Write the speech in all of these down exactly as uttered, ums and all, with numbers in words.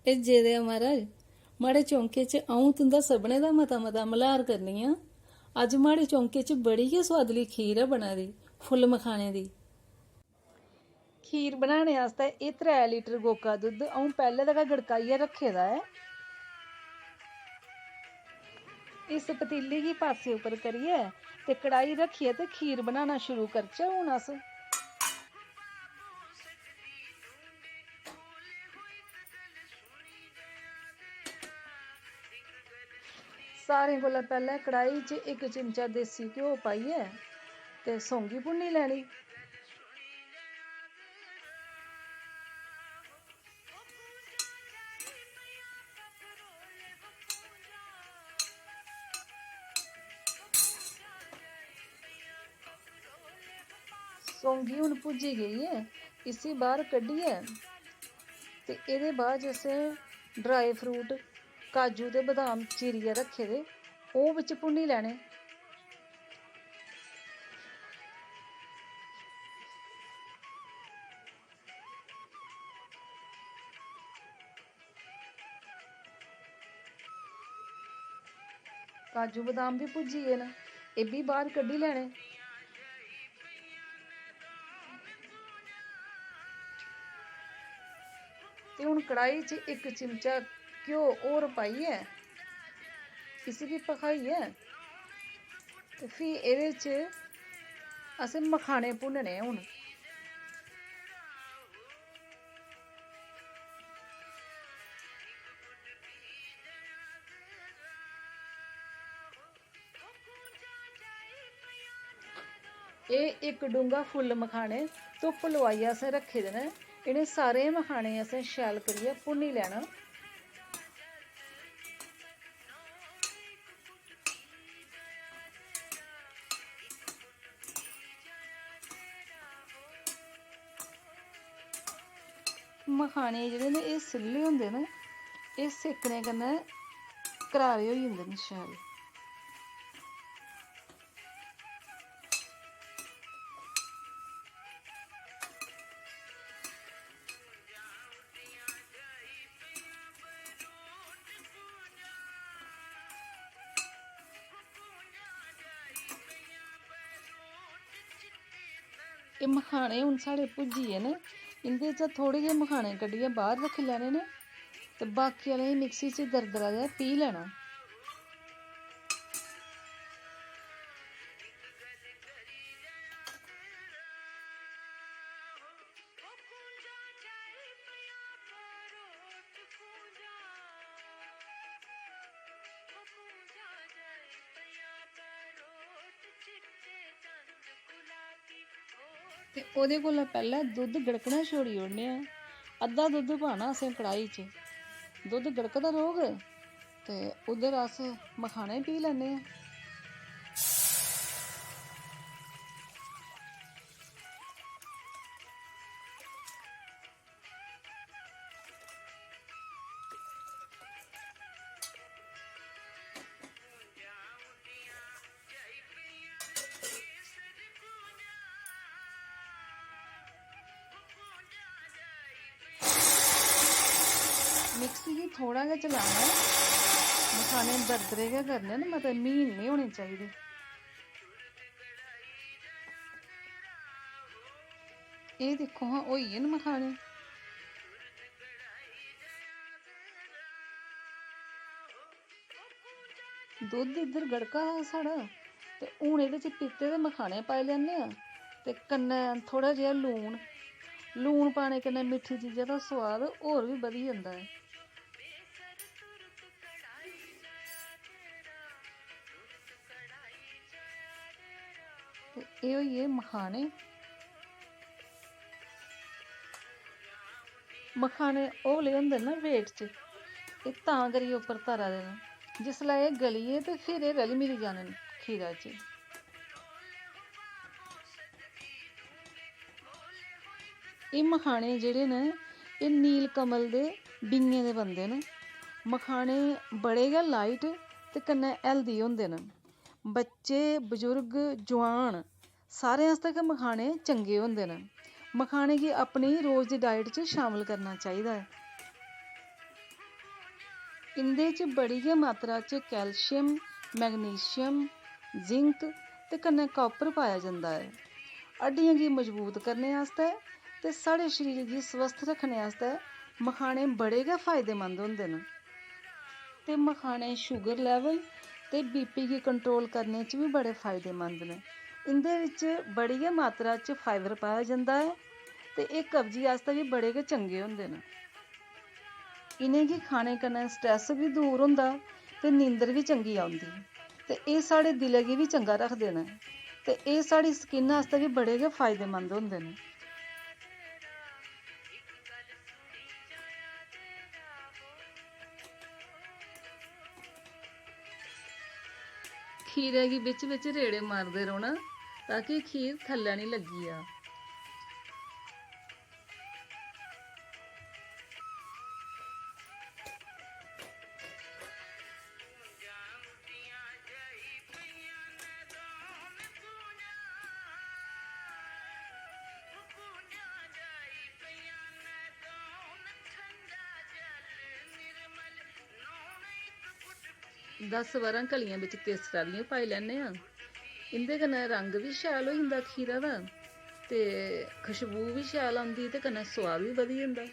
एह् जे दे आ, महाराज, माड़े चौंके च अ'ऊं तुं'दा सभनें दा मता-मता मल्हार करनी आं। अज्ज माड़े चौंके च बड़ी गै सोआदली खीर ऐ बना दी, फुल्ल मखाने दी। खीर बनाने आस्तै एह् त्रै लीटर गोका दुद्ध अ'ऊं पैह्लें दा गै गड़काइयै रक्खे दा ऐ। इस पतीली गी पास्से उप्पर करियै ते कड़ाही रक्खियै ते खीर बनाना शुरू करचै हून अस। सारें कोला पैह्लें कड़ाही च इक चिमचा देसी घ्यो पाइयै ते सौंगी भुन्नी लैनी। सौंगी हून भुज्जी गेई ऐ, इसी बाह्र कड्ढियै ते एह्दे बाद च असें dry fruit, काजू ते बदाम चीरियै रक्खे दे, ओह् बिच्च भुन्नी लैने। काजू बदाम बी भुज्जी गे न, एह् बी बाह्र कड्ढी लैने। ते हून कड़ाही च इक चिमचा घ्यो होर पाइयै इसी बी भखाइयै ते फ्ही एह्दे च असें मखाने भुन्नने हून। एह् इक डूंगा फुल्ल मखाने धुप्प लोआइयै असें रक्खे दे न। इ'नें सारे मखाने गी असें शैल करियै भुन्नी लैना। मखाने जेह्ड़े न, एह् सिल्ले होंदे न, एह् सेकने कन्नै करारे होई जंदे न शैल। एह् मखाने हून साढ़े भुज्जी गे न। इं'दे चा थोह्ड़े जेह् मखाने कड्ढियै बाह्र रक्खी लैने न ते बाकी आह्लें गी मिक्सी च दरदरा जेहा पीह् लैना। ते ओह्दे कोला पैह्लें दुद्ध गड़कना छोड़ी ओड़ने आं। अद्धा दुद्ध पाना असें कड़ाही च। दुद्ध गड़कदा रौह्ग ते उद्धर अस मखाने पीह् लैन्ने आं। मिक्सी गी थोह्ड़ा गै चलाना ऐ, मसाले दरदरे गै करने न, मते म्हीन निं होने चाहिदे। एह् दिक्खो हां, होई गे न मखाने। दुद्ध इद्धर गड़का दा साढ़ा, ते हून एह्दे च पीह्ते दे मखाने पाई लैन्ने आं, ते कन्नै थोह्ड़ा जेहा लून। लून पाने कन्नै मिट्ठी चीज़ा दा सोआद होर बी बधी जंदा ऐ। ते एह् होई गे मखाने। मखाने हौले होंदे न वेट च, एह् तां करियै उप्पर तरा दे न। जिसलै एह् गली गे ते फिर एह् रली मिली जाने न खीरा च। एह् मखाने जेह्ड़े न, एह् नील कमल दे बीएं दे बनदे न। मखाने बड़े गै लाइट ते कन्नै हेल्दी होंदे न। बच्चे, बजुर्ग, जुआन, सारें आस्तै गै मखाने चंगे होंदे न। मखाने गी अपनी रोज दी डाइट च शामल करना चाहिदा ऐ। इं'दे च बड़ी गै मात्रा च कैल्शियम, मैग्नीशियम, जिंक ते कन्नै कॉपर पाया जंदा ऐ। हड्डियें गी मजबूत करने आस्तै ते साढ़े शरीर गी स्वस्थ रक्खने आस्तै मखाने बड़े गै फायदेमंद होंदे न। ते मखाने शुगर लेवल ते बीपी गी कंट्रोल करने च बी बड़े फायदेमंद न। इं'दे बिच बड़ी गै मात्रा च फाइबर पाया जंदा ऐ ते एह् कब्जी आस्तै बी बड़े गै चंगे होंदे न। इ'नेंगी खाने कन्नै स्ट्रेस बी दूर होंदा ते नींदर बी चंगी औंदी। ते एह् साढ़े दिलै गी बी चंगा रखदे न ते एह् साढ़ी स्किन आस्तै बी बड़े गै फायदेमंद होंदे न। खीरै गी बिच बिच रेड़े मारदे रौह्ना, ताकि खीर थल्लै निं लग्गी जा। दस बारां कलियां बिच केसरा दियां पाई लैन्ने आं। इं'दे कन्नै रंग बी शैल होई जंदा खीरा दा ते खुशबू बी शैल औंदी ते कन्नै सोआद बी बधी जंदा।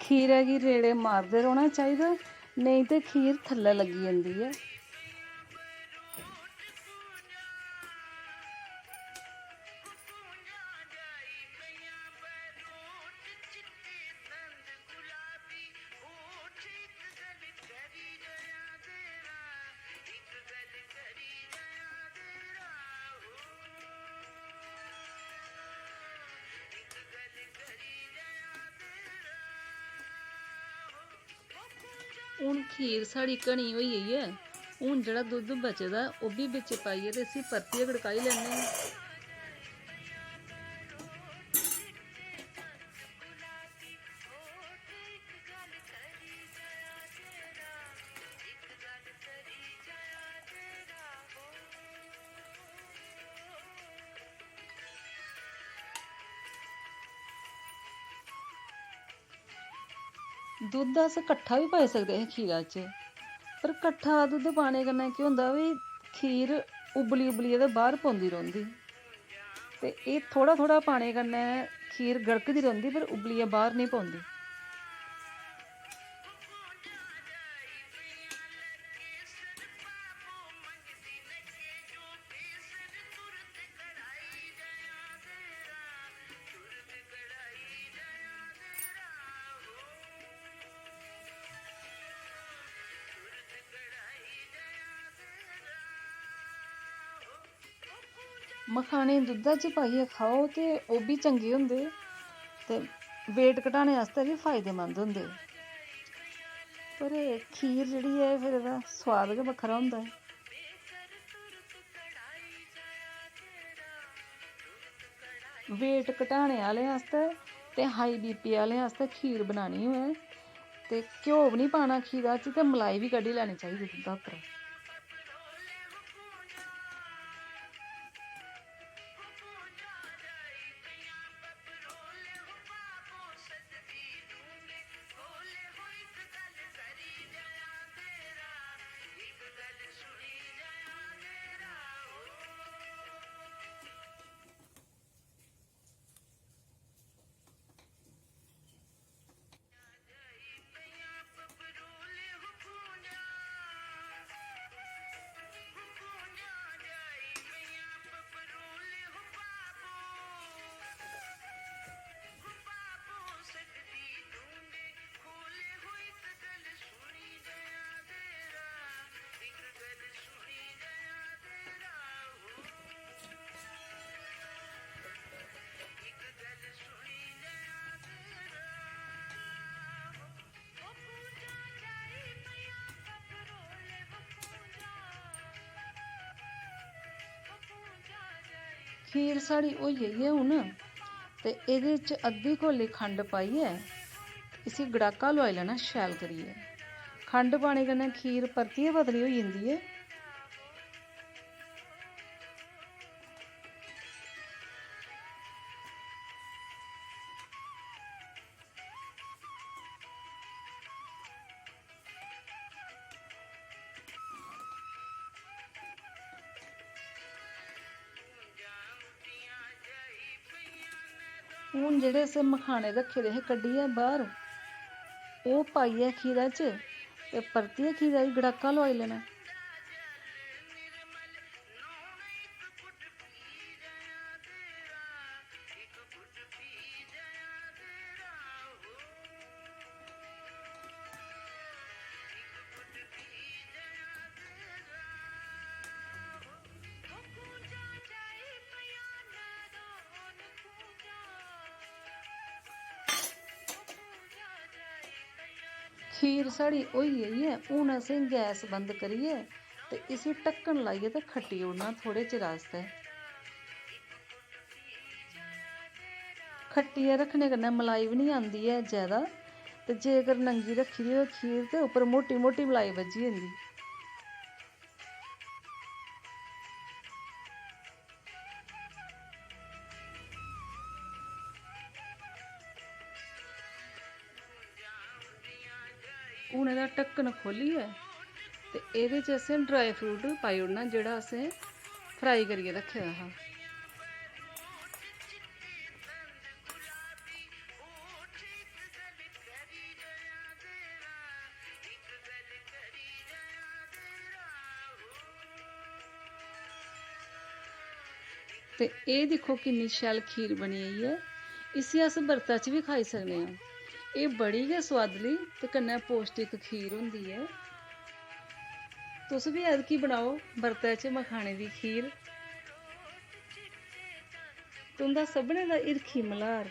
खीरै गी रेड़े मारदे रौह्ना चाहिदा, नेईं ते खीर थल्लै लग्गी जंदी ऐ। हून खीर साढ़ी घनी होई गेई ऐ। हून जेह्ड़ा दुद्ध बचे दा, ओह् बी बिच पाइयै ते इसी परतियै गड़काई लैन्ने आं। दुद्ध अस कट्ठा बी पाई सकदे हे खीरा च, पर कट्ठा दुद्ध पाने कन्नै केह् होंदा, भाई, खीर उब्बली उब्बलियै ते बाह्र पौंदी रौंह्दी। ते एह् थोह्ड़ा थोह्ड़ा पाने कन्नै खीर गड़कदी रौंह्दी, पर उब्बलियै बाह्र निं पौंदी। मखाने दुद्धा च पाइयै खाओ ते ओह् बी चंगे होंदे ते वेट घटाने आस्तै बी फायदेमंद होंदे। पर खीर जेह्ड़ी ऐ, फिर एह्दा सोआद गै बक्खरा होंदा ऐ। वेट घटाने आह्लें आस्तै ते हाई बीपी आह्लें आस्तै खीर बनानी होऐ ते घ्यो बी निं पाना खीरा च ते मलाई बी कड्ढी लैनी चाहिदी दुद्धा उप्परा। खीर साढ़ी होई गेई ऐ हून, ते एह्दे च अद्धी कौली खंड पाइयै इसी गड़ाका लोआई लैना शैल करियै। खंड पाने कन्नै खीर परतियै पतली होई जंदी ऐ। हून जेह्ड़े असें मखाने रक्खे दे हे कड्ढियै बाह्र, ओह् पाइयै खीरा च ते परतियै खीरा गी गड़ाका लोआई लैना। खीर साढ़ी होई गेई ऐ। हून असें गैस बंद करियै ते इसी ढक्कन लाइयै ते खट्टी ओड़ना थोह्ड़े चिर आस्तै। खट्टियै रक्खने कन्नै मलाई बी निं आंदी ऐ जैदा, ते जेकर नंगी रक्खी दी होऐ खीर ते उप्पर मोटी मोटी मलाई बज्झी जंदी। हून एह्दा ढक्कन खोह्लियै ते एह्दे च असें ड्राई फ्रूट पाई ओड़ना, जेह्ड़ा असें फ्राई करियै रक्खे दा हा। ते एह् दिक्खो, किन्नी शैल खीर बनी गेई ऐ। इसी अस बर्ता च बी खाई सकने आं। एह् बड़ी गै सोआदली ते कन्नै पौश्टिक खीर होंदी ऐ। तुस बी ऐतकी बनाओ बर्तै च मखाने दी खीर। तुं'दा सभनें दा हिरखी मल्हार